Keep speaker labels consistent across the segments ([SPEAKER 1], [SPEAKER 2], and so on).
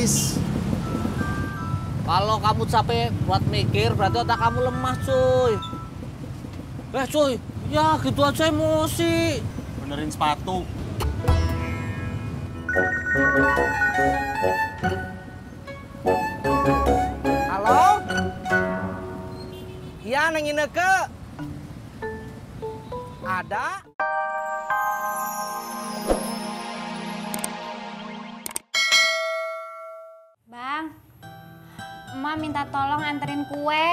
[SPEAKER 1] habis.
[SPEAKER 2] Kalau kamu capek buat mikir, berarti otak kamu lemah, cuy. Cuy, ya gitu aja emosi.
[SPEAKER 1] Benerin sepatu.
[SPEAKER 3] Halo? Iya, Neng Ineke. Ada?
[SPEAKER 4] Bang, emak minta tolong anterin kue.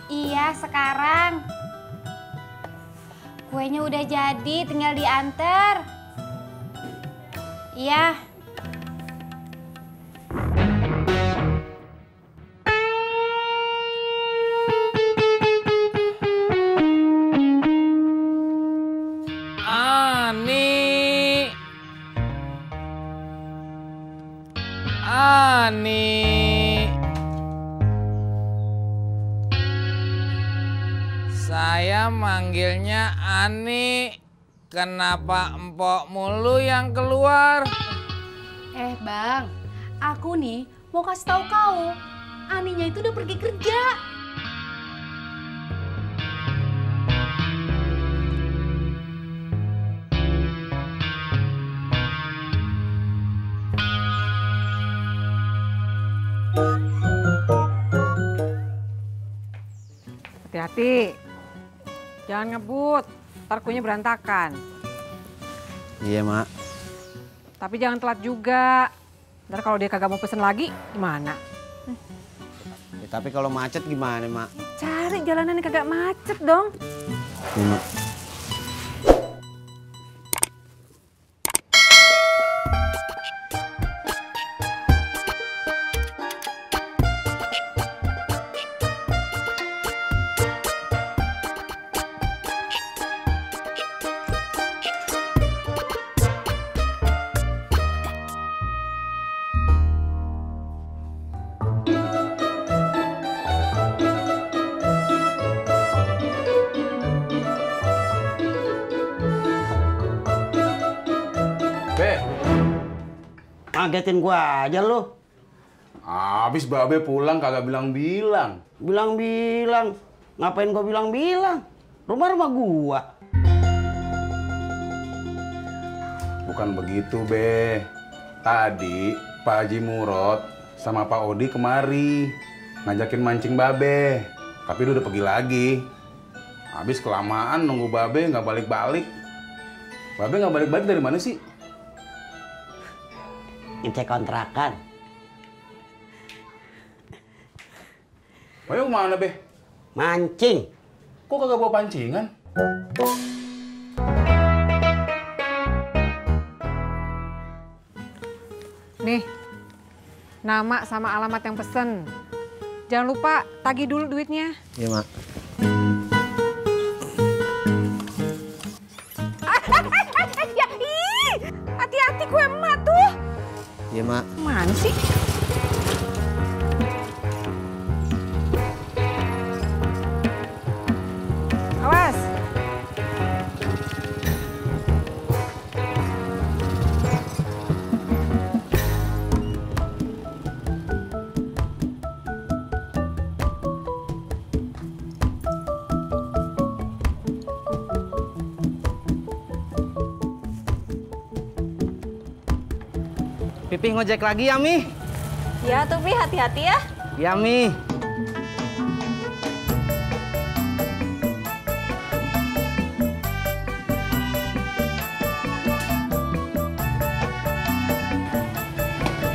[SPEAKER 4] Iya, sekarang. Kuenya udah jadi, tinggal diantar. Iya.
[SPEAKER 2] Ani. Saya manggilnya Ani. Kenapa empok mulu yang keluar?
[SPEAKER 5] Bang, aku nih mau kasih tahu kau, Aninya itu udah pergi kerja.
[SPEAKER 6] Hati-hati, jangan ngebut, ntar kuenya berantakan.
[SPEAKER 3] Iya, Mak.
[SPEAKER 6] Tapi jangan telat juga, ntar kalau dia kagak mau pesen lagi gimana?
[SPEAKER 3] Ya, tapi kalau macet gimana, Mak?
[SPEAKER 6] Cari jalanan yang kagak macet dong.
[SPEAKER 3] Iya, Mak. Ngagetin gua aja lu.
[SPEAKER 1] Habis Babe pulang kagak bilang-bilang.
[SPEAKER 3] Bilang-bilang. Ngapain gua bilang-bilang? Rumah-rumah gua.
[SPEAKER 1] Bukan begitu, Be. Tadi Pak Haji Murad sama Pak Odi kemari ngajakin mancing Babe. Tapi dia udah pergi lagi. Habis kelamaan nunggu Babe nggak balik-balik. Babe nggak balik-balik dari mana sih?
[SPEAKER 3] Ngecek kontrakan.
[SPEAKER 1] Ayo kemana, Be?
[SPEAKER 3] Mancing.
[SPEAKER 1] Kok kagak bawa pancingan?
[SPEAKER 6] Nih, nama sama alamat yang pesen. Jangan lupa tagih dulu duitnya.
[SPEAKER 3] Iya, Mak.
[SPEAKER 6] Hati-hati kue emak tuh.
[SPEAKER 3] Iya, Mak.
[SPEAKER 6] Mana sih? Awas.
[SPEAKER 3] Pipi ngojek lagi ya, Mi?
[SPEAKER 5] Ya tuh, Pi, hati-hati ya.
[SPEAKER 3] Ya, Mi.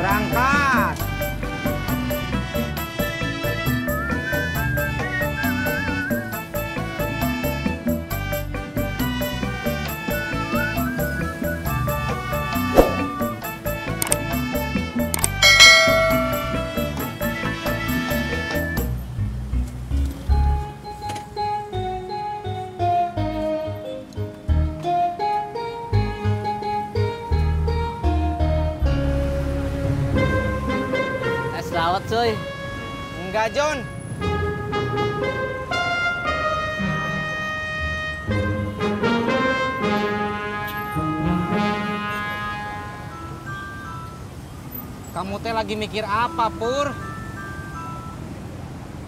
[SPEAKER 3] Berangkat.
[SPEAKER 2] Dawet, cuy.
[SPEAKER 3] Enggak, John.
[SPEAKER 2] teh lagi mikir apa, Pur?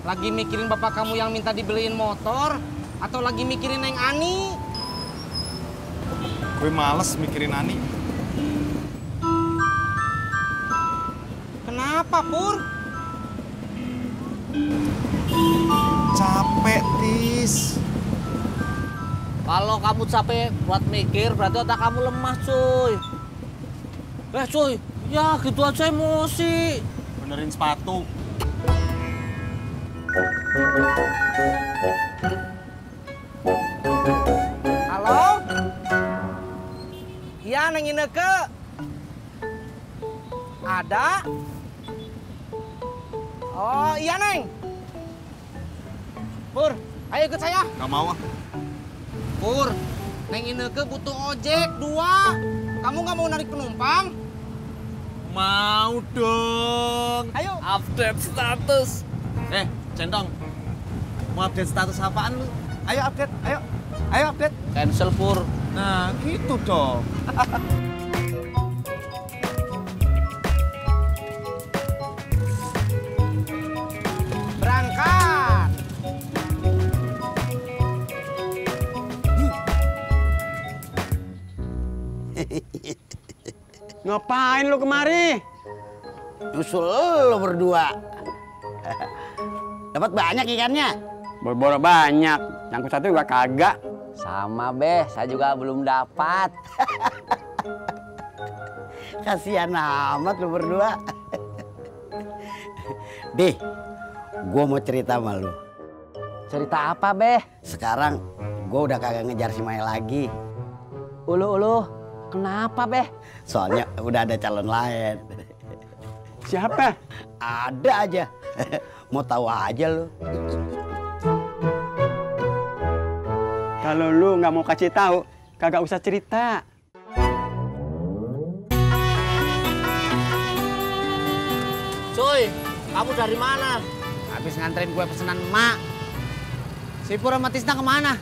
[SPEAKER 2] Lagi mikirin bapak kamu yang minta dibeliin motor? Atau lagi mikirin Neng Ani?
[SPEAKER 7] Gue males mikirin Ani.
[SPEAKER 2] Kenapa, Pur?
[SPEAKER 7] Capek, Tis.
[SPEAKER 2] Kalau kamu capek buat mikir, berarti otak kamu lemah, cuy. Cuy, ya gitu aja emosi.
[SPEAKER 7] Benerin sepatu.
[SPEAKER 2] Halo? Iya, Neng Ineke. Ada? Oh, iya, Neng. Pur, ayo ikut saya.
[SPEAKER 7] Gak mau ah.
[SPEAKER 2] Pur, Neng Ineke butuh ojek 2. Kamu nggak mau narik penumpang?
[SPEAKER 7] Mau dong.
[SPEAKER 2] Ayo. Update status.
[SPEAKER 7] Centong. Mau update status apaan lu? Ayo update, ayo. Ayo update.
[SPEAKER 2] Cancel, Pur.
[SPEAKER 7] Nah, gitu dong.
[SPEAKER 2] Berangkat.
[SPEAKER 3] Ngapain lu kemari?
[SPEAKER 8] Nyusul lo berdua. Dapat banyak ikannya?
[SPEAKER 3] Boro-boro banyak, yang satu juga kagak.
[SPEAKER 8] Sama Beh, saya juga belum dapat. Kasihan amat lo berdua. Dih, gue mau cerita sama lu.
[SPEAKER 3] Cerita apa, Beh?
[SPEAKER 8] Sekarang gue udah kagak ngejar si Maya lagi.
[SPEAKER 3] Ulu, kenapa, Beh?
[SPEAKER 8] Soalnya udah ada calon lain.
[SPEAKER 3] Siapa?
[SPEAKER 8] Ada aja. Mau tahu aja lu.
[SPEAKER 3] Kalau lu nggak mau kasih tahu, kagak usah cerita.
[SPEAKER 2] Cuy, kamu dari mana?
[SPEAKER 8] Habis nganterin gue pesanan emak. Si Pur sama Tisna kemana?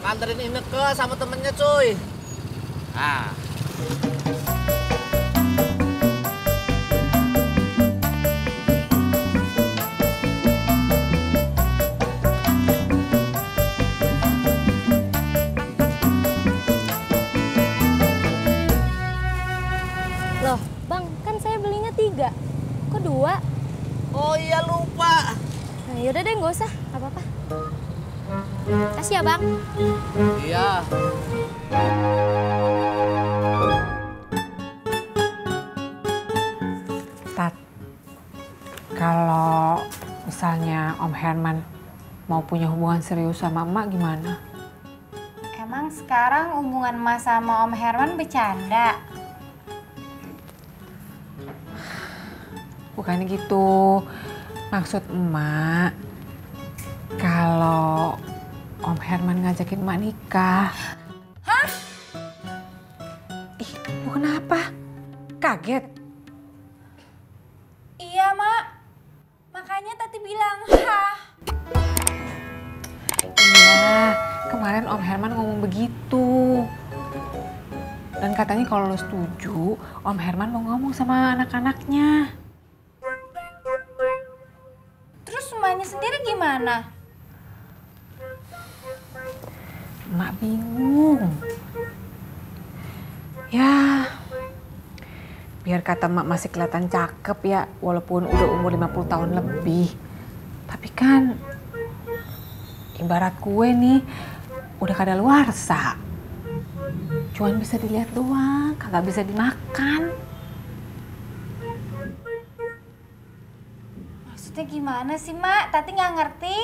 [SPEAKER 2] Nganterin Ineke sama temennya, cuy.
[SPEAKER 8] Ah.
[SPEAKER 4] Loh, Bang, kan saya belinya 3. Kok 2?
[SPEAKER 2] Oh iya, lupa.
[SPEAKER 4] Nah, yaudah deh, nggak usah. Nggak apa-apa. Kasih ya, Bang.
[SPEAKER 2] Iya.
[SPEAKER 6] Tat, kalau misalnya Om Herman mau punya hubungan serius sama emak gimana?
[SPEAKER 4] Emang sekarang hubungan Mas sama Om Herman bercanda?
[SPEAKER 6] Bukannya gitu, maksud emak kalau Om Herman ngajakin emak nikah.
[SPEAKER 4] Hah?
[SPEAKER 6] Ih, lu kenapa? Kaget?
[SPEAKER 4] Iya, Mak. Makanya Tati bilang, hah.
[SPEAKER 6] Iya, kemarin Om Herman ngomong begitu. Dan katanya kalau lo setuju, Om Herman mau ngomong sama anak-anaknya.
[SPEAKER 4] Terus emaknya sendiri gimana?
[SPEAKER 6] Emak bingung. Ya, biar kata emak masih kelihatan cakep ya, walaupun udah umur 50 tahun lebih. Tapi kan, ibarat kue nih, udah kadaluarsa. Cuman bisa dilihat doang, kagak bisa dimakan.
[SPEAKER 4] Maksudnya gimana sih, Mak? Tati nggak ngerti.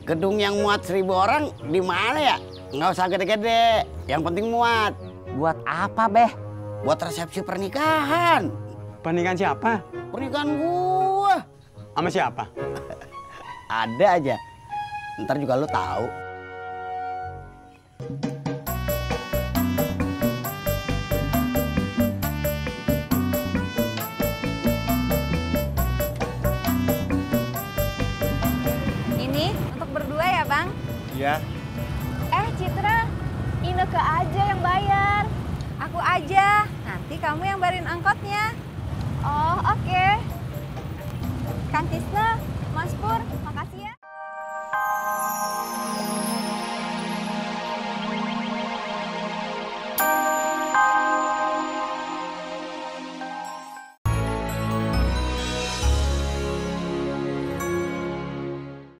[SPEAKER 8] Gedung yang muat 1000 orang di mana ya? Nggak usah gede-gede, yang penting muat.
[SPEAKER 3] Buat apa, Beh?
[SPEAKER 8] Buat resepsi pernikahan.
[SPEAKER 3] Pernikahan siapa?
[SPEAKER 8] Pernikahan gua.
[SPEAKER 3] Sama siapa?
[SPEAKER 8] Ada aja. Ntar juga lu tahu.
[SPEAKER 4] Ini untuk berdua ya, Bang?
[SPEAKER 7] Iya.
[SPEAKER 4] Citra, Ineke aja yang bayar. Aku aja. Nanti kamu
[SPEAKER 9] kamu yang bayarin angkotnya.
[SPEAKER 4] Oh, oke.
[SPEAKER 9] Kang Tisna, Mas Pur,